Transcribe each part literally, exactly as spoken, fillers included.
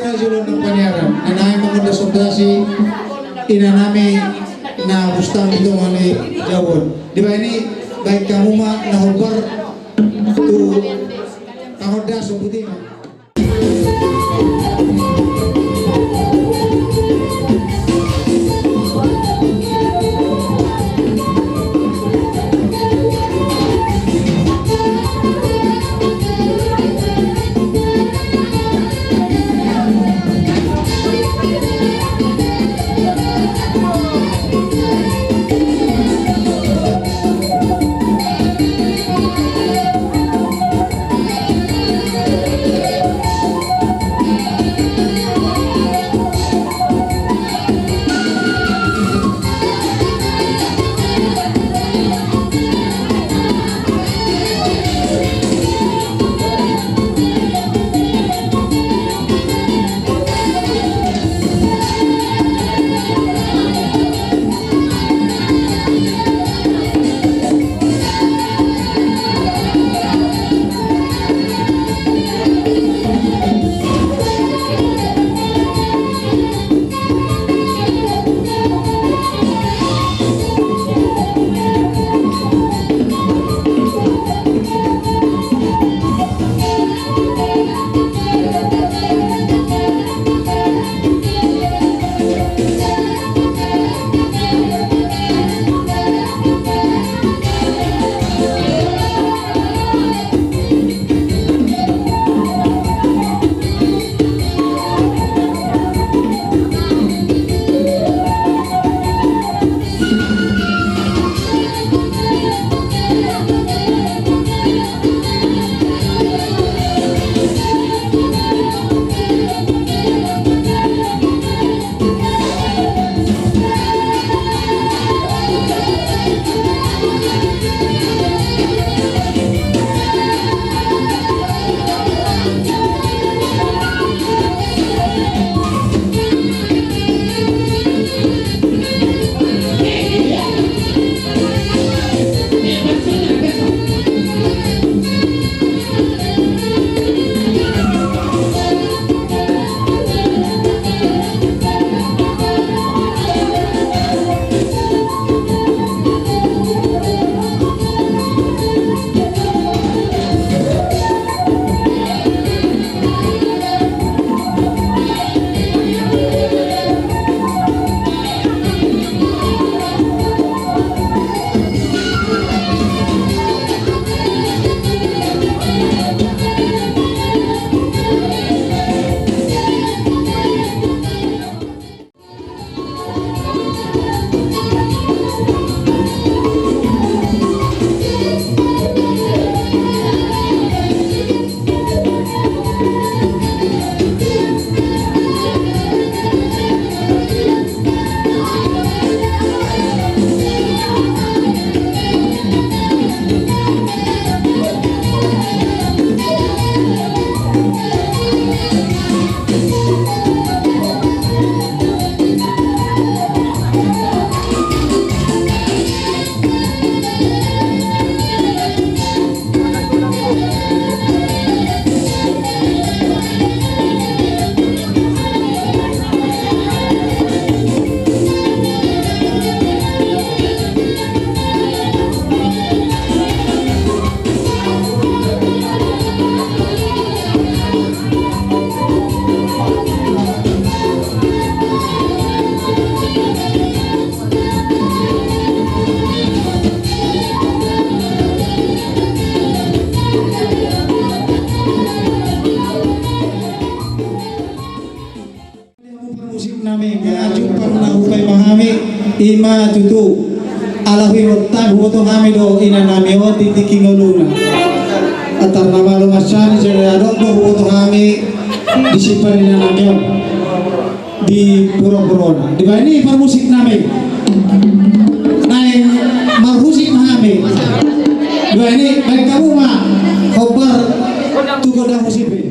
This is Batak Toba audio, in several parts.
Jolo nang paniaran na naeng mangondashondasi inanami na Bustami tonga ni jabu on. Dibahen i, bahen hamu ma na hombar tu pangondashon, botima. Parmusik nami, mangajumpang na hupaima hami, ima tutu. Ala huboto hami do inanami on di tingki ngoluna. Antar na malo mansai, jadi adong do huboto hami di simpan inanami on di pura-purana. Dibahen i parmusik nami, naeng marhusip ma hami. Dibahen i, bahen hamu ma hombar tu gondang husip i.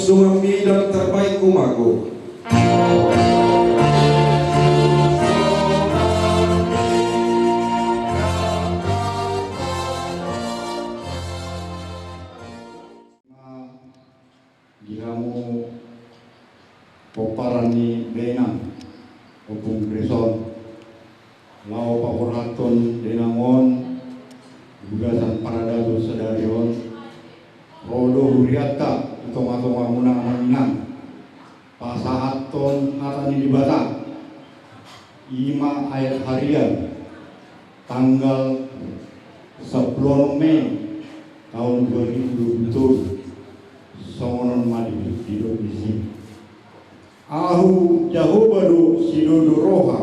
Sungai Midang terbaik Kumago. Di hamu pomparan ni dainang, Ompung Grison, laho paborhathon dainang on, di bagasan paradaton sadari on, ro do hurianta di tongatongamuna amang inang, pasahathon hata ni Debata, i ma ayat harian, tanggal sampulu onom Mei taon dua ribu dua pulu tolu, songon on ma di, didok disi. Ahu Jahowa do sidodo roha,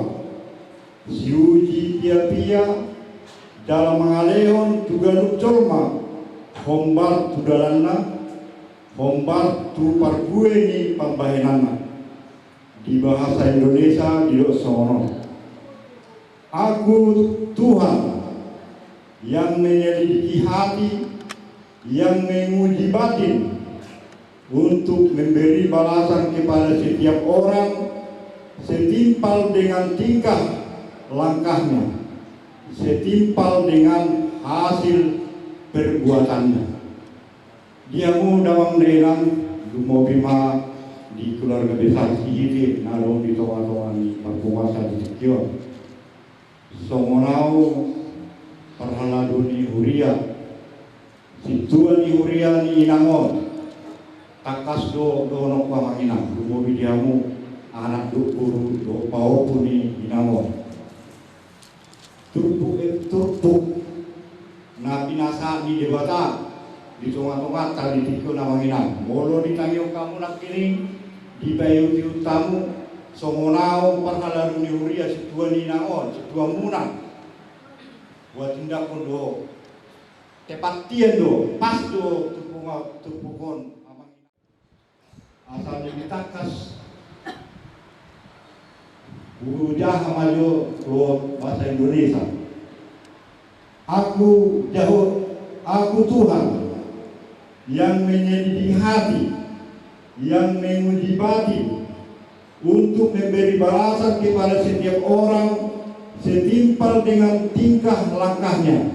siuji piapia, jala mangalehon tu ganup jolma hombar tu dalanna, hombar tu parbue ni pambahenanna. Di bahasa Indonesia didok songon on. Aku Tuhan yang menyelidiki hati, yang menguji batin, untuk memberi balasan kepada setiap orang setimpal dengan tingkah langkahnya, setimpal dengan hasil perbuatannya. Di hamu damang dainang, lumobi ma di keluarga besar Sihite na adong di tongatonga ni parpunguanta di tingki on. Songon ahu parhalado ni huria, sintua ni huria ni inang on, tangkas do dohononku amang inang, lumobi di hamu anak dohot boru dohot pahompu ni inang on. Turpuk, eh, turpuk na pinasahat ni Debata di tongatonganta di tingki on amang inang. Molo ditangihon hamu nangkining, dipaihutihut hamu, songon ahu parhalado ni huria, sintua ni inang on, sintuamuna, huhatindanghon do. Tepat hian do, pas do turpuk, turpuk on amang inang. Asa lebih tangkas hujaha ma jo dohot bahasa Indonesia. Aku Jaho-, aku Tuhan yang menyelidiki hati, yang menguji batin, untuk memberi balasan kepada setiap orang setimpal dengan tingkah langkahnya,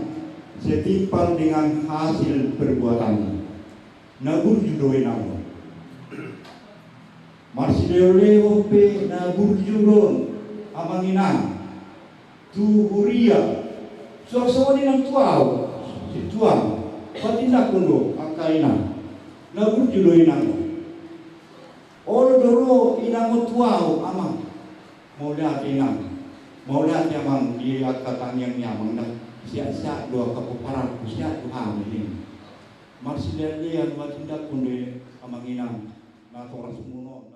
setimpal dengan hasil perbuatannya. Na burju do inang on. Marsilehonlehon pe na burju do on, amang inang. Tu huria, suang songon i nang tu ahu, sintuam, huhatindanghon do angka inang. Na burju do inang on. Olo do ro inang on tu ahu, amang. Mauliate inang. Mauliate amang, di angka tangiang ni amang, na siatseat do angka pomparanku, seat do hami. Marsilehonlehon huhatindanghon do amang inang, natoras muna on.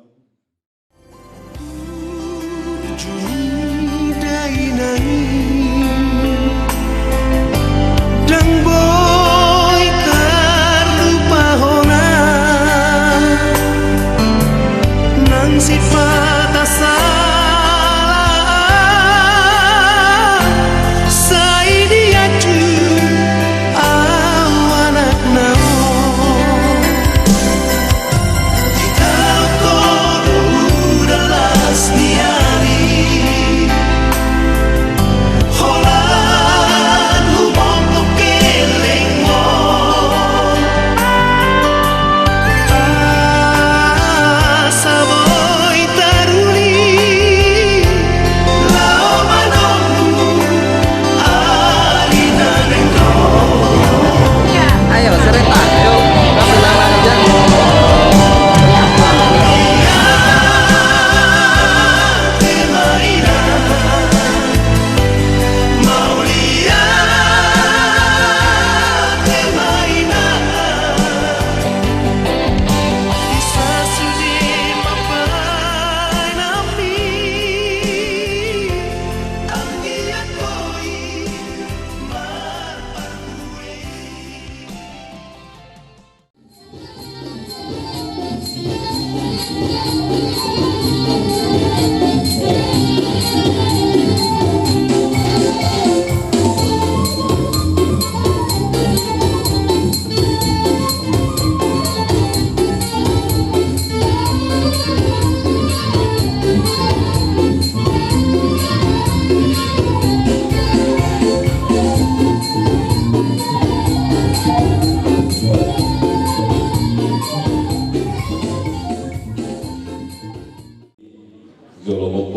Ndang boi tarlupa hona nang sipata sala, sai dianju au anakna on.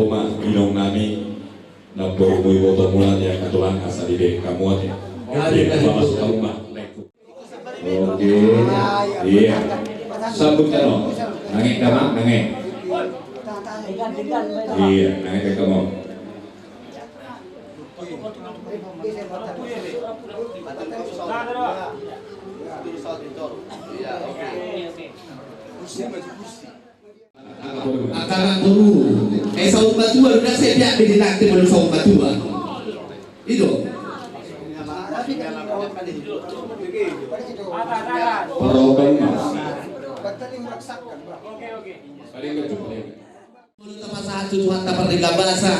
Uma, inong nami, namboru mu, iboto muna, di angka tulang, asa dibereng hamu ate. Gabe, gabe. Masuk ke rumah. Oke. Iya. Sambut kan, no? Nangek, Dama, nangek. Iya, nangek, kamu. Iya, oke. Angka namboru. Eh, saur matua, lu nasi dia bedi nanti belum saur matua. Itu. Parroban. Paling kecil, paling kecil. Molo tapasahat tu Tuhanta pardenggan basa.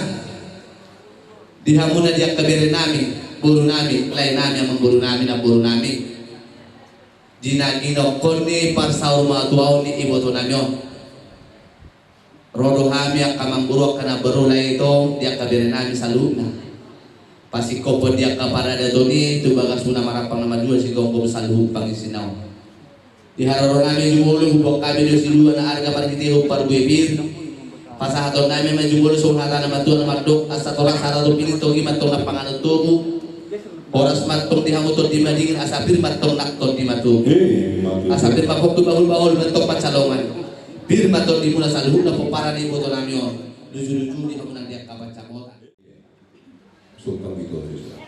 Di hamu na di angka bere nami, boru nami, lae nami, amangboru nami, namboru nami. Di na ginongkon ni parsaur matuaon ni iboto nami on. Ro do hami angka amangboru, angka namboru, lae, ito, di angka bere nami saluhutna. Pasingkophon di angka paradaton i tu bagas muna marampang na madua sigomgom saluhut pangisina on. Di haroro nami jumolo huboan hami do silua na arga marhitehon parbue pir. Pasahaton nami ma jumolo songon hata na matua na mandok, asa torang sarato pinit togi mantong na panganon tobu. Horas mantong di hamu tondi madingin, asa pir mantong nang tondi matogu. Asa pir ma pongki bahulbahul mantong pansalongan. Pir ma tondimuna saluhutna pomparan ni iboto nami on. Luju-luju di hamu nang di angka pansamotan. Sumpah gitu, Yesus.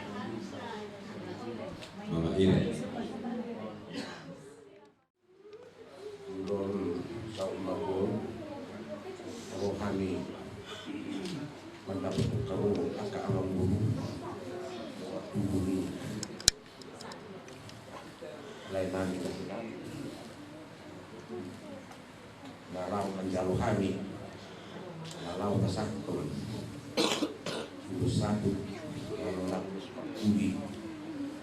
Mama ini. Don saumbagon rohani mandapot kamu angka amangboru. Waktu bumi lain nami. Na laho manjalo hami, na laho pasahathon ulos saput, na laho pudi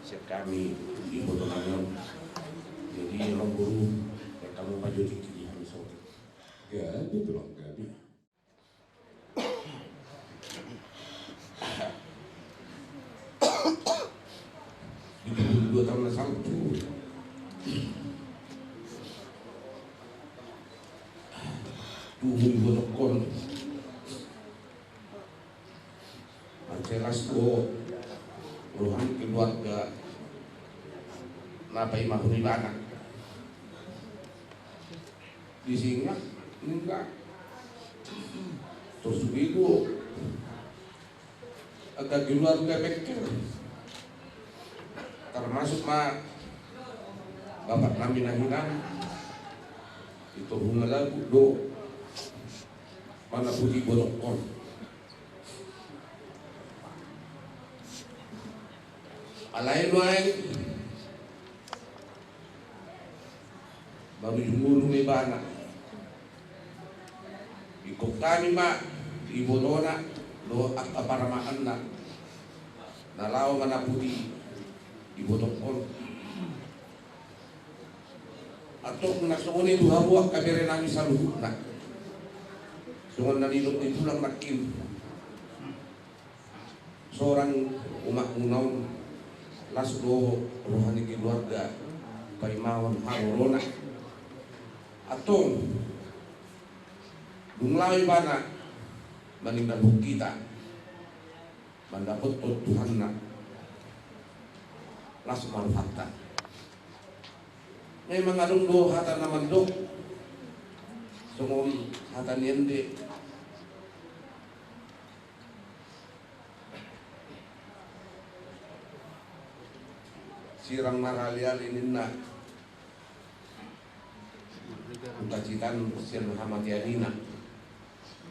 sian hami iboto nami on. Jadi, amangboru, ya, kamu pajotik di hami sotik. Ya, betul, Bang. Di pukul dua taon na salpu. Tuhu ibotokkon. Mansai las do roha ni keluarga na paimahon ibana. Di singa, ninna. Tor sude do angka keluarga bengkel, termasuk ma bapak nami na hinan, i tor hula lagu do manaputi ibotokkon. Alai nuaeng baru jumolo ma ibana. Ingkon hami ma ibotona dohot angka paramaanna na laho manaputi ibotokkon. Antong na songon i tu hamu angka bere nami saluhutna. Songon na nidok ni tulang nangkin. Sorang umak muna on, las do roha ni keluarga paimahon harorona. Antong dung laho ibana maninggalhon hita, mandapothon Tuhanna, las ma rohanta. Memang adong do hata na mandok, songon hata ni ende. Sirang maraliali ninna. Huta citan sian hamatean ina.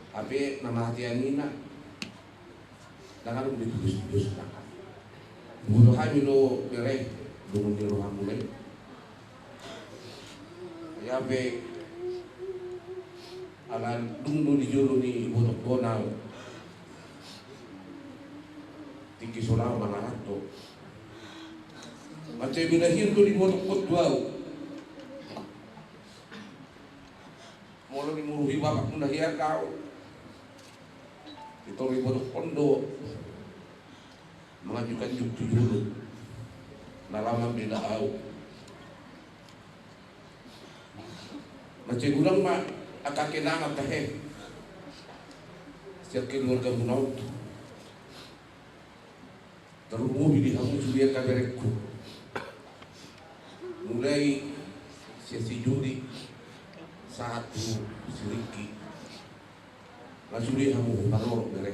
Hape na mate angina, ndang adong be tudos-tudosna. Boto hami do bere, dung di rohamuna i. Ia pe ala dung do di jolo ni ibotokkon au. Tingki so laho mangaranto. Mansai binahion do di ibotokkon tu au. Molo nimuruhi bapakmuna hian do au. Itor ibotokkon do manganjuk-anjuk tu jolo. Na laho mambela au. Mansai godang ma angka kenangan tahe. sian keluargamuna on. Tarlumobi di hamu sude angka berengku, mulai sian si Jodi sahat tu si Riki. Nga sude hamu huparorot bere.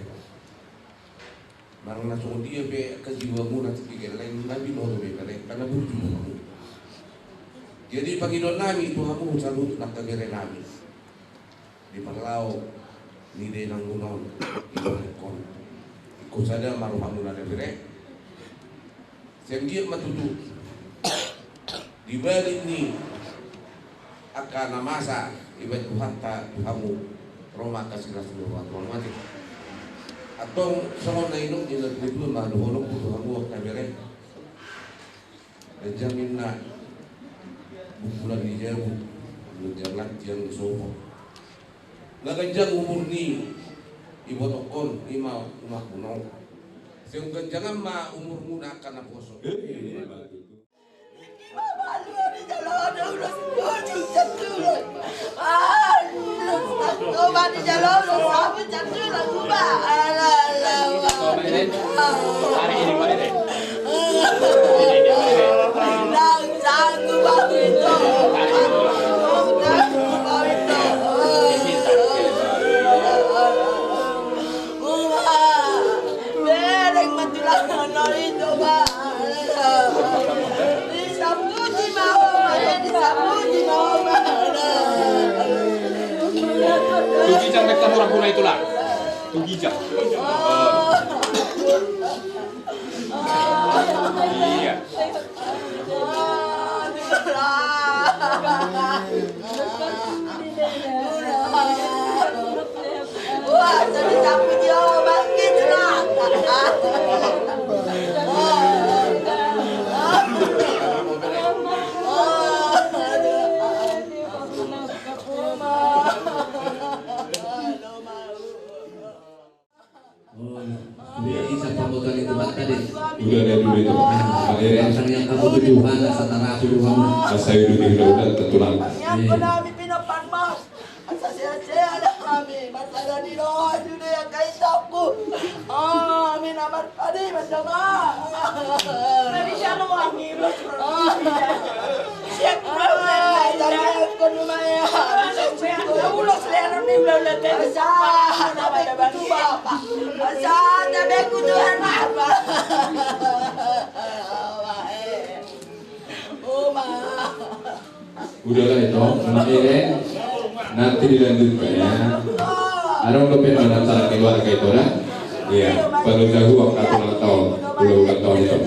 Manang na songon dia pe angka jiwamuna tingki gelleng, na binoto be bere, karena burju hamu. Jadi pangidoannami tu hamu saluhut angka berenami di parlao ni dainangmuna on, ingkon sada ma rohamuna da bere. Sai anggiat ma tutu di balik ni angka na masa, ibaen Tuhanta tu hamu ro ma angka silas ni roha tu hamu ate. Antong songon na nidok ni natuatua ma dohononku tu hamu angka bere. Ganjang ninna bungkulan ni jabu, ganjang lantian ni sopo. Nga ganjang umur ni ibotongkon, ima umakmuna on. Sai ganjangan ma umurmuna angka naposo. Bereng ma tulang nol itu, Bang. Disambuti ma Oma, ya, disambuti ma Oma. Tu ginjang baen hamu rambu na i, Tulang. Tu ginjang. Iya. Oh, iya. Sude i sapamotoan ni Tuhanta, deh. Udah, udah, udah, itu. Nah, Pak Ere. Asa nian hamu tu Tuhan, asa tarapu Tuhan. Asa hidup di udah, udah, tentu lah. Iya. Asa sehat-sehat hami, marsada ni roha sude angka itangku. Hami na marpadi mandonga. Tadi siapa mau ambil? Siap, ulos leher ni, ulos leher. Asa, asa, asa, Tuhan, apa? Udahlah itu, Mak Ere. Nanti dilanjutkan ya. Adong dope mandatara keluarga itu dah. Iya, baru jago angka ulang tahun, ulang tahun itu.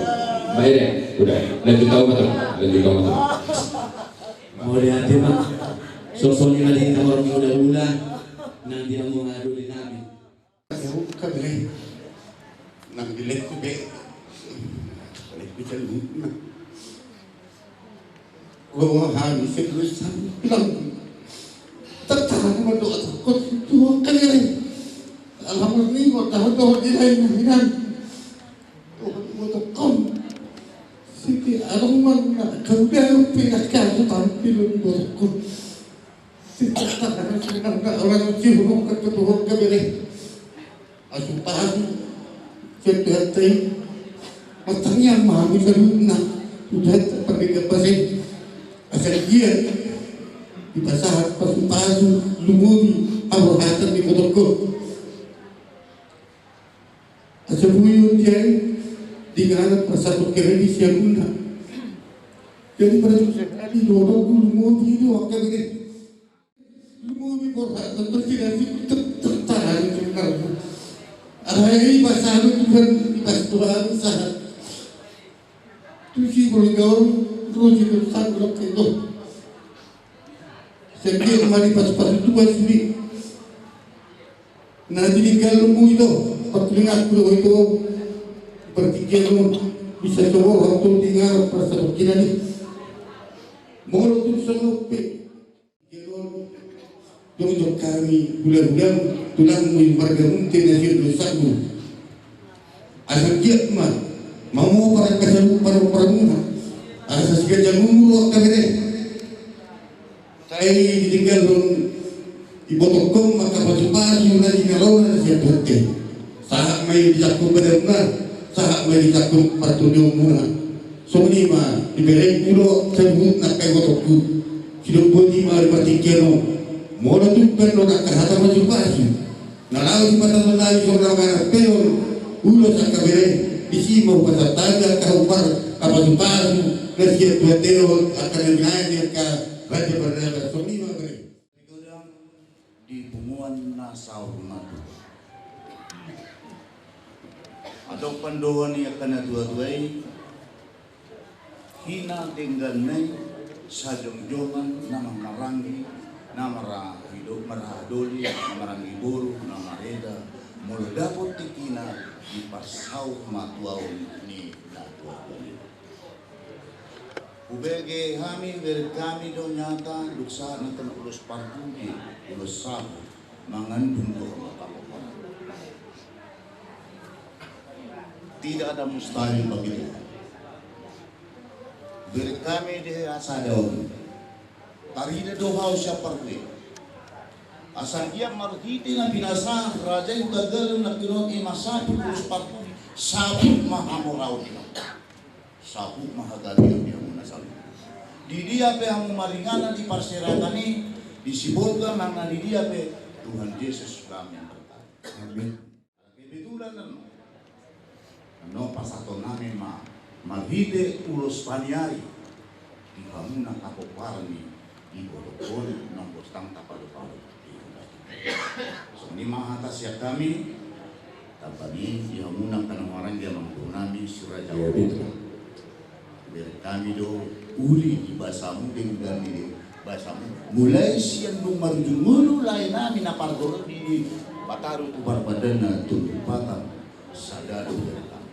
Mak Ere, udah, lanjut tahun betul, lanjut tahun betul. Mauliate, Mak. Sosoni ma di hita horong ni hulahula nang di hamu angka dongan nami. Angka bere, nang di lehononku be, lehononku saluhutna. Roha ni seluruh sambilan. Tertahan mendoa takut tu angka bere. Alhamdulillah, mau tahu doa di lain hinan. Dohononku tu hamu. Siti arung mana kau dah pindah ke aku tampil dohononku. Sitata na sinanda orang sihurung ketuhon kabere. Asu pasu. Setuhante. Matangiang ma hami saluhutna. Tuhan pernikahan pase. Asa dia. Dipasahat pasu-pasu. Lumobi. Abrahatan di kotoko. Asa boi on diai di ngaran parsatongkinan ni siamunna. Jadi pada susah tadi dodo gulu mobi di wakil ini. Lumobi borhat dan berkira-kira tertahan sebenarnya. Ada ini bahasa Tuhan, bahasa Tuhan sahat. Tusi boleh gaul, terus itu sanggup itu. Sendiri mari pas-pas itu buat sini. Na tininggalmu ito, patulinganku do ito, partingkianmu, bisa so borhat tu tininggal parsatongkinan i. Molo tung songon on pe, jolo, jongjong hami hulahulamu, tulangmu i marga Munte na sian Dosanmu. Asa giat ma, mamopar angka saluhut panomparmuna, asa siganjang umur angka bere. Sai ditinggalhon Ibotohon ma angka pasupasu na jinalona sian Tuhanta i. Sahat ma i di sangkut badanmuna, sahat ma i di sangkut partondion muna. Songon i ma di berengku dohot saluhutna angka ibotohon. Sidok boti ma di partingkian on. Molo tung pe adong angka hata pasupasu na laho sipata tu nami songon na mangarapehon ulos angka bere, disi ma hupasahat hami angka umpar, angka pasupasu na sian Tuhanta i dohot angka na binahen ni angka raja paradaton. Songon i ma bere. Godang di punguan na saur matua. Adong pandohan ni angka na tuatua i, hina dengganna i sajongjongan na marhaha-, na marhaha-, marhaha doli, na maranggi boru, na mareda, molo dapot tingkina di parsaur matuaon ni na tuatua i. Hubege hami, hubereng hami do nyata, dung sahat na tona ulos parpudi, ulos sabu, mangandung do hamu angka pangkolan. Tidak ada mustahil bagi Tuhan. Hubereng hami di hasadaon. Tarida do hau sian parpudi. Asa anggiat marhite na binasahan raja i Hutagalang na kinon i ma sabu ulos parpudi, sabu ma hamoraon i. Sabu ma hagabeon di hamuna saluhut. Di dia pe hamu maringanan di parseratan i, di Sibolga manang di dia pe, Tuhan Jesus Tuhan yang berkati. Amin. Kebetulan annon, annon pasahaton nami ma marhite ulos paniari di hamuna angka pomparan i, di botohon nang bostang tapado-pado. Songon i ma hata sian hami. Tamba ni di hamuna angka na maranggi amangboru nami Surajawa Putra. Hubereng hami do uli di basamu denggan ni basamu. Mulai sian dung marujung ngolu lae nami na pargolo di, di Pataru tu Parbadanna Tunduk Patang sada do hubereng hami.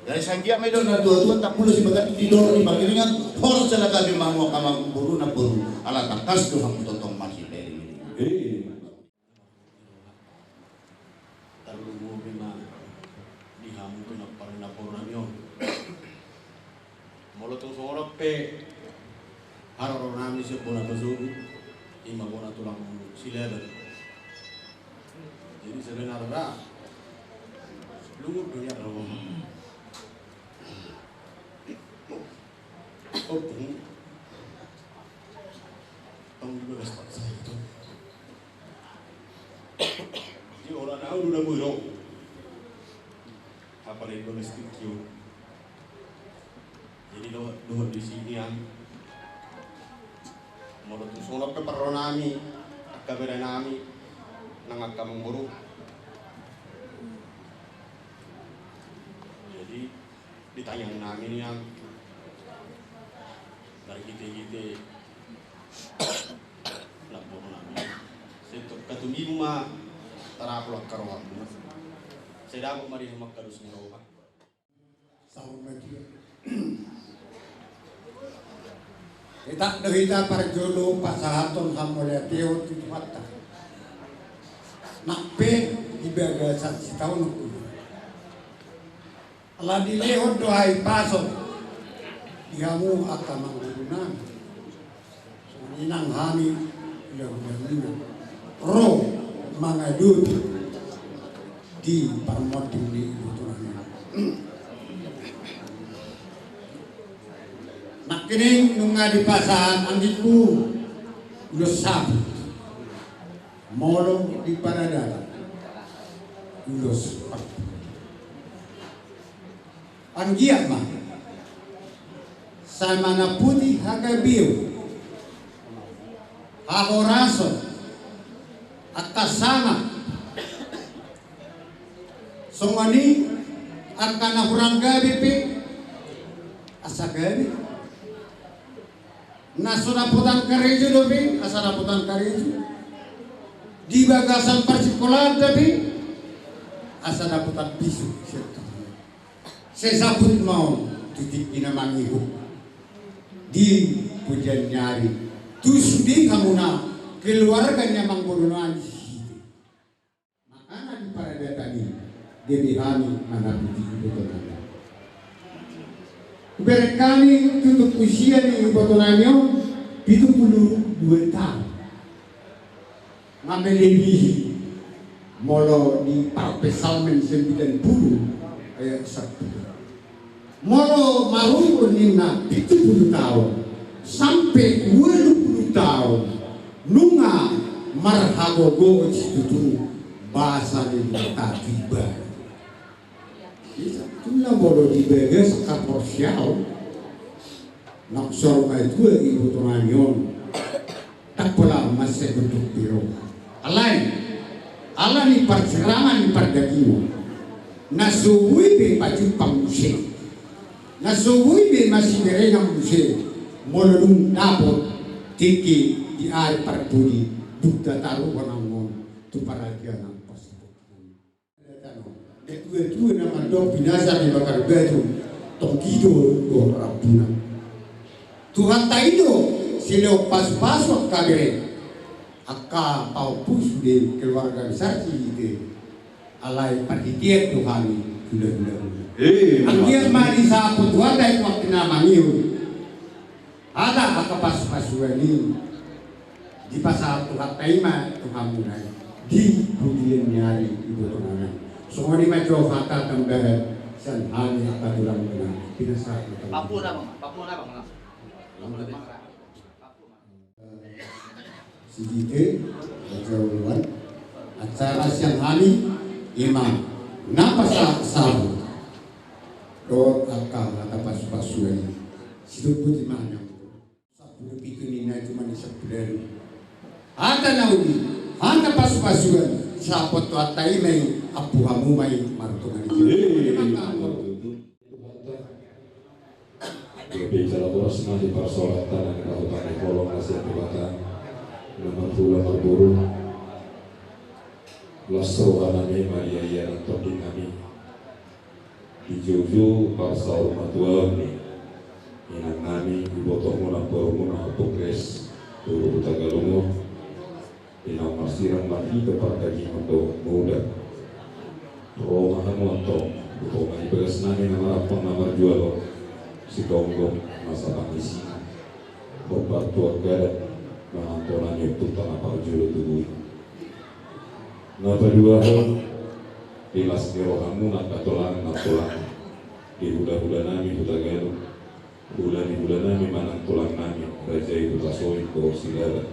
Jadi sanggiat ma i do na tuatua, tampulon sibagas di doro ni pangkiringan, horas jala gabe ma hamu angka amangboru namboru, ala tangkas do hamu tongtong marsipaling-ilingan. Eh. Tarlumobi ma di hamu pe na parina bona nami on. Molo tung songon on pe haroro nami sian bona pasobu, i ma bona tulang Silaban. Jadi sebenarna lungun do nian ro. Ompung. Tong di bagas paksa itu. Di orang tahu udah burung. Apa lagi bagas tingki. Jadi dohot, dohot di sini an. Molo tung songon on pe parro nami, angka bere nami, nang angka amangboru. Jadi di tangiang nami nian marhite-hite namboru nami. Sai tong katumimu ma tarapul angka rohamu. Sai dapot ma di hamu angka dos ni roha. Saur matua. Tetap do hita parjolo pasahathon hamauliateon tu Tuhanta. Nang pe di bagasan sitaonon. Ala dilehon do hahipason di hamu angka amangboru nami. Songon i nang hami hulahula nami ro mangadopi di parmonding ni iboto nami. Nangkining nunga dipasahat anggingku ulos sabu. Molo di paradaton ulos parpudi. Anggiat ma sai manamputi hagabeon, hahorason, angka sanga. Songon i angka na hurang gabe pe asa gabe. Na so dapotan karejo dope asa dapotan karejo. Di bagasan parsikolaan dope asa dapotan bisuk sian Tuhan. Sai sabut ma on tu tingki na mangihut di pudian ni ari tu sude hamuna keluarga ni amangboru nami. Makana di paradaton i gabe hami manamputi iboto nami. Hubereng hami tutu usia ni iboto nami on pitu pulu dua taon. Nga melebihi molo di Parpsalmen sembilan puluh ayat sapuluh. Molo marumur ninna pitu puluh taon sampe ualu puluh taon, nunga marhagogoon situtu basa ni Debata tu ibana. Jadi, sabotulna molo di bagas haporseaon, na so martua iboto nami on, ndang pola mansai unduk be roha. Alai, alani parsirama ni pardagingon, na so boi be pajumpang muse, na so boi be masiberengan muse, molo dung dapot tingki di ari parpudi, dung tataruhon hamu on tu paradian na pos. Natua-tua na mandok binasa ni bakar batu, tonggi do dohot rambuna. Tuhanta i do silehon pasu-pasu angka bere, angka pahompu sude keluarga besar Cibutet. Alai parhitean do hami hula-hula. Eh, anggiat ma disahat Tuhanta i tu angka na mangihut. Hata angka pasu-pasuan i dipasahat Tuhanta i ma tu hamuna i di pudian ni ari iboto nami. Songon i ma jo hata tambahan sian hami angka tulang na pinasahat ni Tuhan. Papua na, Bang, Papua na, Bang, langsung. Langsung. Sidike jauhan acara sian hami i ma na pasahat sabu dohot angka hata pasu-pasuan i. Sidukut i ma hanyang sapuluh pitu ni na cuma ni sapuluh. Hata na uli, hata pasu-pasuan, sapot tu hata i ma i, ampu hamu ma i martonga ni jolo. Gabe jala boras ma di parsaoranta nang di parsaoranta nang di parsaoranta nang di holong na sian Debata na marhula marboru. Las roha nami ma di ia nang tondi nami. Di joujou parsaurmatuaon ni inang nami, ibotomu nang borumuna Ompung Grace boru Hutagalung on. Di na marsirang marhite pardagingon dohot muda. Ro ma hamu antong, upa ma di bagas nami na marampang na marjual on, sigomgom na sapangisingan. Hombar tu angka adat manang tona ni ompunta na parjolo tubu i. Na paduahon, di las ni rohamuna angka tulang nang tulang, di hula-hula nami Hutagalung. Hula ni hula nami manang tulang nami raja i Hutasoit dohot Silaban,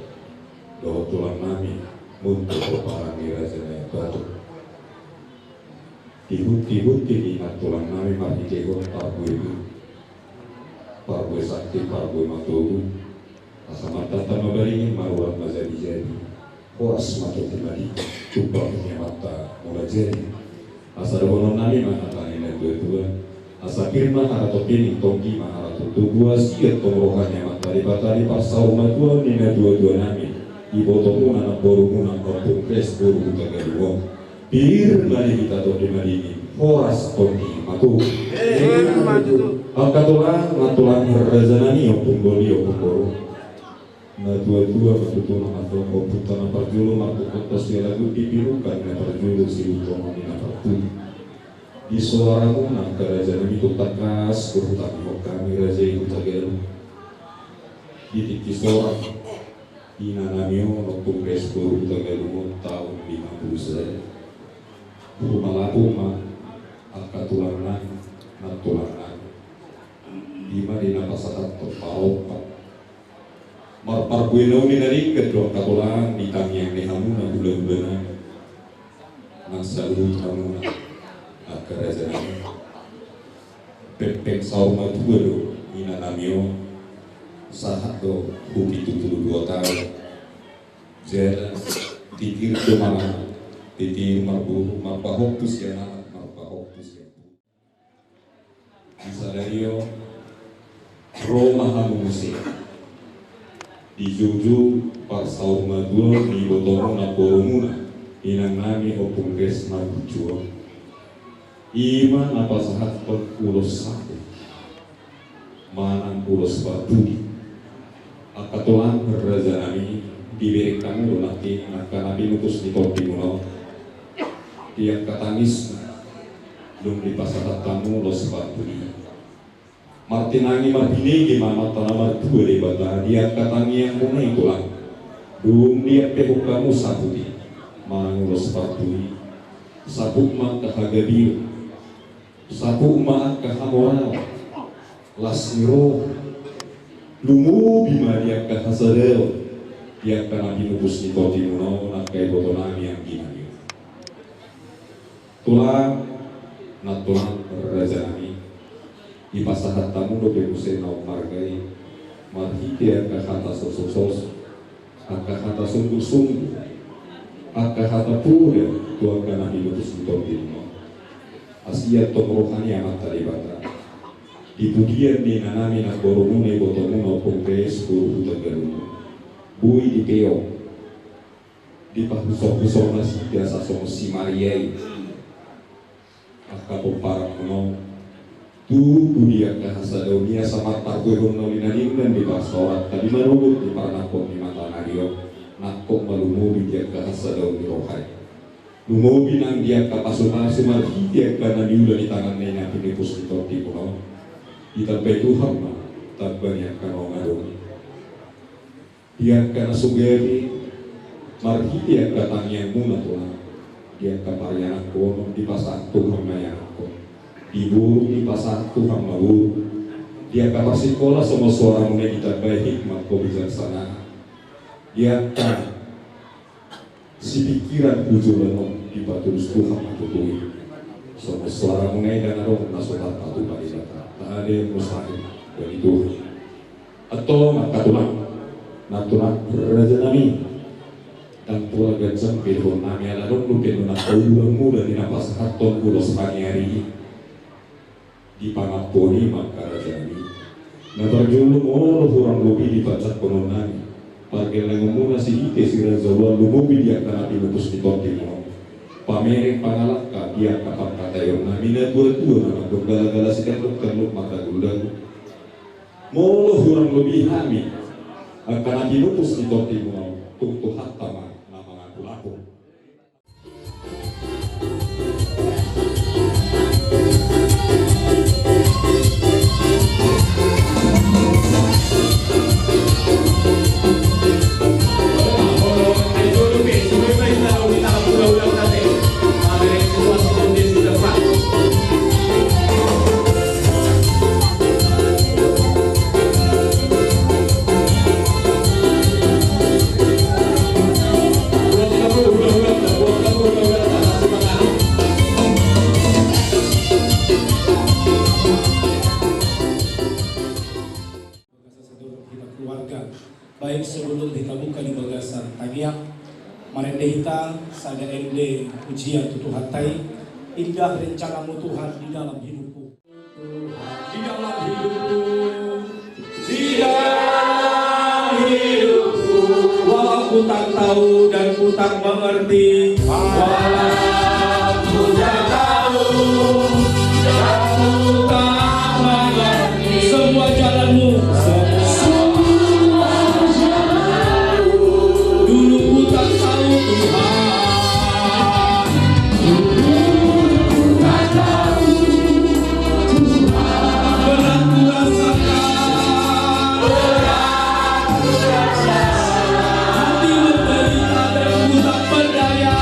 dohot tulang nami Muntu pomparan ni raja Naik Batu. Dihut-hut ni nang tulang nami marhitehon parbue i, parbue santi, parbue matogu. Asa martata ma baringin, marurat ma jadi-jadi. Horas ma tondi madingin, tumpang ni amanta Mulajadi. Asa dohonon nami ma hata ni natua-tua. Asa pir ma harato pining, tonggi ma harato tubu, asi tong roha ni Amanta Debata di parsaurmatuaon ni natua-tua nami. Ibotomuna nang borumuna Ompung Grace boru Hutagalung on. Pir ma di hita tondi madingin, horas tondi matogu. Angka tulang, angka tulang raja nami, ompung doli, ompung boru. Natua-tua ma tutu na mandok, ompunta na parjolo marpungka, tos ia lagu di pirukan na parjolo, silutongon ni na parpudi. Di soaramuna angka raja nami, tungtang las do hutangihon hami raja i Hutagalung. Di tingki soara ina nami on Ompung Grace boru Hutagalung on taon lima puluh sada. Humalapung ma angka tulang nami, nang tulang nami. Ima di na pasahathon parompa. Marparbue na uli na denggan do angka tulang di tangiang ni hamuna hula-hula nami. Nang saluhut hamuna angka raja nami. Pengpeng saur matua do ina nami on. Sahat do hu pitu pulu dua taon. Jala titir do maranak, titir marboru, marpahompu sian anak, marpahompu sian boru. Di sadari on ro ma hamu muse. Di joujou parsaurmatuaon ni ibotomuna, borumuna, inang nami Ompung Grace marbucu on. Ima na pasahathon ulos sahit manang ulos parbudi. Angka tulang raja nami, dibereng hamu do nangkin angka na pinutus ni tondimuna on. Di angka tangisna dung dipasahat hamu ulos parbudi. Martinangi marbinege ma Amanta na martua Debata di angka tangiangmuna i tulang. Dung diampehon hamu saput i, manang ulos parpudi, saput ma angka hagabeon, saput ma angka hamoraon, las ni roha, lumobi ma di angka hasadaon, di angka na pinupus ni tondimuna on, angka ibotonami, angginami on. Tulang, nantulang, rajanami, dipasahat hamu dope muse na ummarga i, marhite angka hata sosososo, angka hata sungguh-sungguh, angka hata poda tu angka na pinupus ni tondimuna on. Asi antong roha ni Amanta Debata, di pudian ni inanami, namborumuna, ibotomuna, Ompung Res, boru Hutagalung, boi dipeop, dipahusorhusor nasida asa songon si Maria i angka pomparanmuna on, tubu di angka hasadaon i asa marparbuehon na uli na denggan di parsaoranta, di marugut di parnangkok ni matangari on, nangkok ma lumobi di angka hasadaon ni roha i. Lumobi nang di angka pasupasu marhite angka na niula ni tanganna i na pinupus ni tondimuna on. Ditambai Tuhan ma tamba ni angka na naung adong i. Di angka na so gabe, marhite angka tangiangmuna, Tulang, di angka parianakhonon, dipasahat Tuhan ma ianakhon. Di boru, dipasahat Tuhan ma boru. Di angka parsikola, songon soaramuna i, ditambai hikmat, kebijaksanaan. Di angka sipingkiran tu joloan on, dipatulus Tuhan ma tutu i. Songon soaramuna i, ndang adong na so tarpatupa Debata. Tak ada yang mustahil bagi Tuhan. Antong angka tulang, nantulang, rajanami, ndang pola ganjang be dohononnami ala adong dope na paulangmuna di na pasahathon ulos paniari i. Di pangampuon i ma angka rajanami. Na parjolo, molo hurang lobi dipanjangkononnami, pargellengonmuna sihite siraja uluan, lumobi di angka na pinupus ni tondimuna on. Pamereng pangalangka di angka pangkataionnami, na tuatua na mandok galagala, sikerlukerlu ma taguldagu. Molo hurang lobi hami angka na pinupus ni tondimuna on, tung Tuhanta ma na mangapulapul. Bagasan sadari hita keluarga, baik sebelum hita buka di bagasan tangiang, marende hita sada ende pujian tu Tuhanta i. Indah rencana-Mu, Tuhan, di dalam hidupku. Di dalam hidupku, di dalam hidupku. Walau ku tak tahu dan ku tak mengerti, walau ku tak tahu dan ku tak mengerti, semua jalanmu, semua jalanmu, dulu ku tak tahu, Tuhan. Berat ku rasakan. Hati menderita dan ku tak berdaya.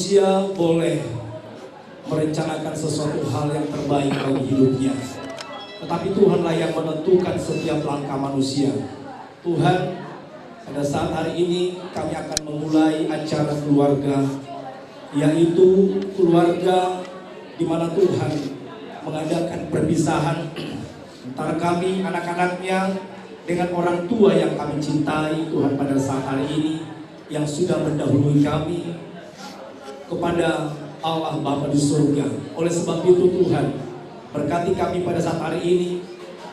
Manusia boleh merencanakan sesuatu hal yang terbaik bagi hidupnya, tetapi Tuhanlah yang menentukan setiap langkah manusia. Tuhan, pada saat hari ini kami akan memulai acara keluarga, yaitu keluarga di mana Tuhan mengadakan perpisahan antara kami, anak-anaknya, dengan orang tua yang kami cintai, Tuhan, pada saat hari ini, yang sudah mendahului kami kepada Allah Bapa di surga. Oleh sebab itu, Tuhan, berkati kami pada saat hari ini,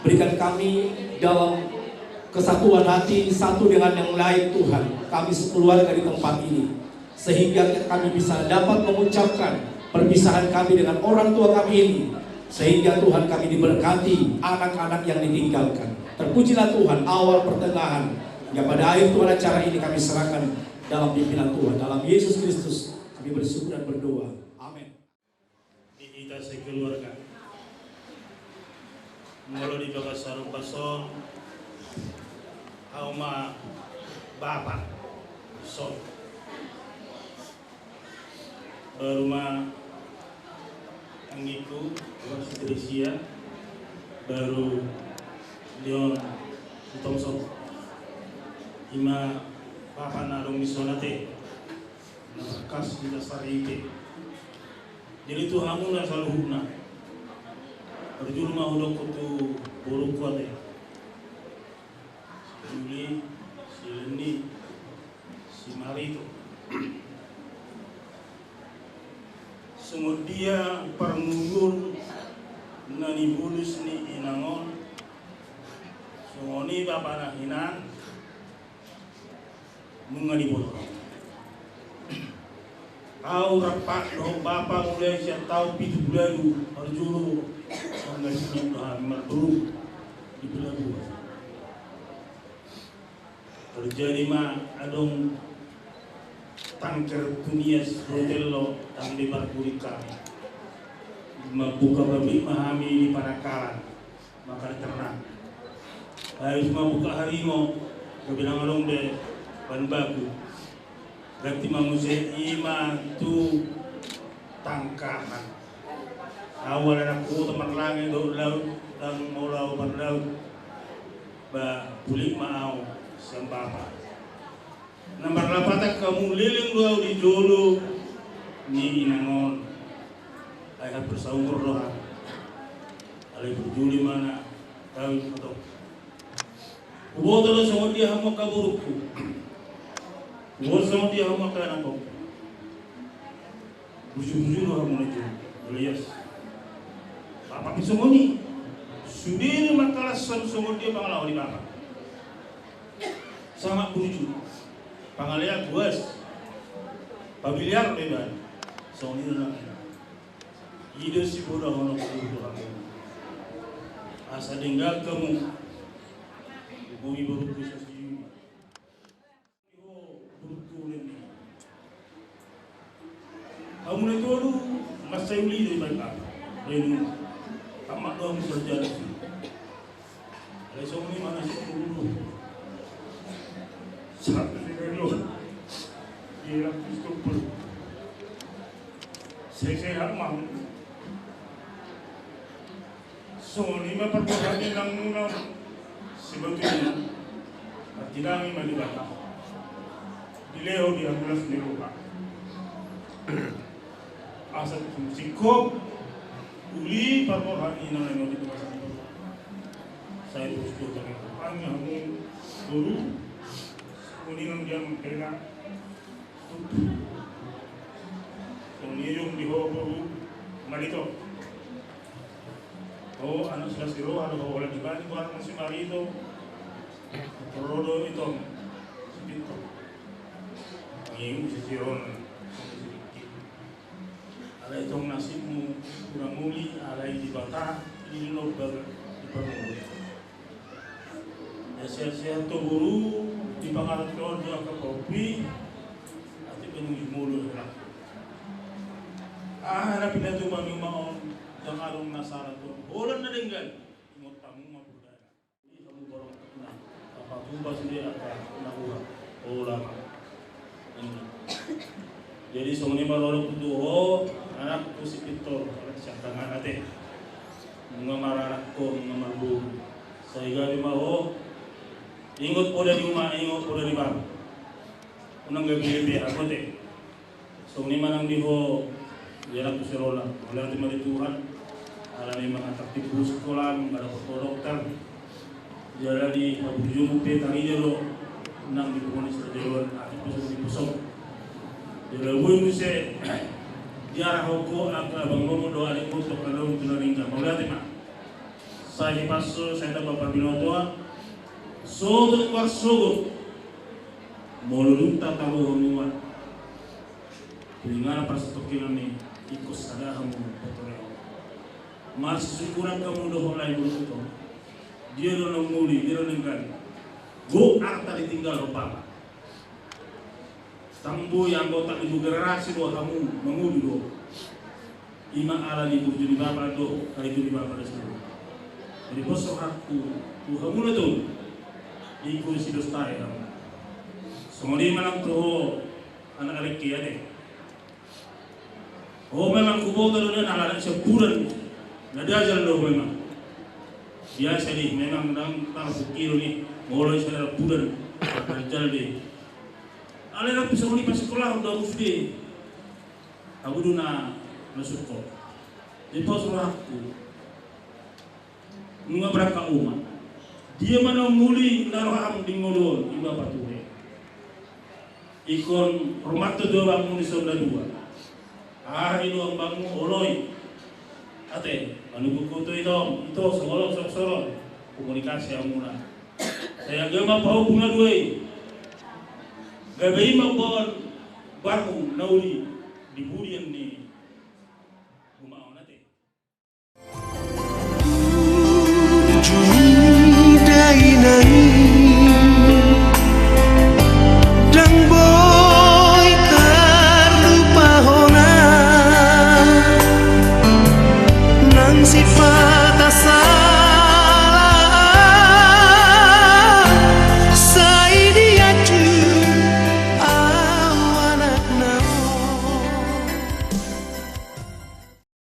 berikan kami dalam kesatuan hati satu dengan yang lain, Tuhan, kami sekeluarga di tempat ini, sehingga kami bisa dapat mengucapkan perpisahan kami dengan orang tua kami ini, sehingga, Tuhan, kami diberkati anak-anak yang ditinggalkan. Terpujilah Tuhan, awal, pertengahan, hingga pada akhir, Tuhan, acara ini kami serahkan dalam pimpinan Tuhan. Dalam Yesus Kristus kami bersyukur dan berdoa. Amin. Di hita sekeluarga. Molo di bagas sarupa son, au ma bapa son. Baru ma anggingku, Iwan Sitresia, baru Leon Sitongsong. Ima bapa na adong di son ate, na markas di dasar ite. Jadi tu hamu na saluhutna. Parjolo ma hudok tu borungku ate. Si Juli, si Leni, si Marito. Songon dia parngoluon na nibulus ni inang on, songon i bapa na hinan, nunga diboto. Au rap dohot bapa mulai sian taon pitu pulu ualu, parjolo, nunga sian do hami marboru di pelabuhan. Terjadi ma adong tanker Tunias Rotelo, tangke parkurik kami. Mambuka pabrik ma hami di Panangkalan, maka di ternak. Habis mambuka harimo, gabe ndang adong be bahan baku. Ganti ma muse ima tu tangkahan. Au ala na kuota marlange dohot laut, ndang molo au marlaut. Ba, bulik ma au sian bapa. Na marlapatan hamu, leleng do au di jolo ni inang on. Ai hampir saumur do hami. Alai burju do imana, kawin ma tong. Huboto do songon dia hamu angka borungku. Huboto songon dia hamu angka anakku. Burju-burju do hamu na jolo. Alias bapa pe songon i. Sude do mangkalashon songon dia pangalaho ni bapa. Sangat burju. Pangalean buas. Pabiliar do iba. Songon i do nang. I do sibodohononku tu hamu. Asa denggan hamu. Boi borungku sasintongna. Hamu na tolu, mansai uli do iba, baen hamu. Tamat do hamu sarjana. Alai songon i ma nasibmu. Satu sega do. Dia Kristopol. Sehat ma. Songon i ma parboruon ni inangmuna. Sebetulna, martinangi ma Debata. Dilehon di hamu las ni roha. Asa tung singkop uli parboruon ni inang na di bagasan roha. Sai terus do tangihon hamu boru. Songon i nang dia mangkena. Songon i dung di ho boru Marito. Ho anak silas ni roha do ho, holan dibani goarna si Marito. Ro do itong si Pinto. Ngiu si Siron. Alai tong nasibmu kurang uli, alai Debata i do na umbahen di parngoluon. Sehat-sehat do boru, di pangarantoan do angka pahompu i. Atik pe nunga jumolo hela. Aha na pinatupa ni uma on, ndang adong na sala tu on. Holan na denggan, ingot hamu ma perdana. Hamu borong na, apa tuba sude angka na hura. Holan. Jadi songon i ma dohononku tu ho, anakku si Pintor, anak siangkangan ate. Nunga maranak ho, nunga marboru. Sai gabe ma ho, ingot poda ni uma, ingot poda ni bapa. Unang gabe-gabe agote. Songon i ma nang di ho, di anakku si Rola. Mauliate ma di Tuhan. Ala memang atak tipu sikola, nunga dapot ho dokter. Jala di haburjumu pe tarida do nang di punguan ni sitadoan, atik pe songon i pe songon. Jala boi muse diarahon ho angka abang lomo dohot adek ho tu angka na umur tu na denggan. Mauliate ma. Sai hipas so, sai tamba parbinotoan. Sogot marsogot. Molo dung tataruhon nuaeng. Telinga na parsatongkinan i, ingkon sada hamu patoreon. Marsisyukuran hamu dohot lae boru ito. Dia do na umuli, dia do na denggan. Gok arta ditinggalhon bapa. Ndang boi anggota ni generasi do hamu mangolu do. I ma ala ni burju ni bapa do, karejo ni bapa do solu. Jadi pos rohangku tu hamu na tolu. Ingkon sidosta i hamu. Songon i ma nang tu ho anak alek i ate. Ho memang huboto do nian ala na siampudan na dajal do memang. Biasa do i memang ndang tarpungkiri do i, molo i sada ampudan na dajal do i. Alai ndang pe songon i pasikolahon do hamu sude. Hamu do na, na sungkot. Jadi pos rohangku. Nunga berangkat uma. Dia ma na umuli na roham di ngolu on, i ma pature. Ingkon hormat do hamu ni songon na dua. Aha i do amangmu oloi. Ate, manungkun tu ito, ito, songon on, songon on. Komunikasi hamuna. Sai gabe ma pahompu na dua i. Gabe i ma umbahen barhu na uli di pudian ni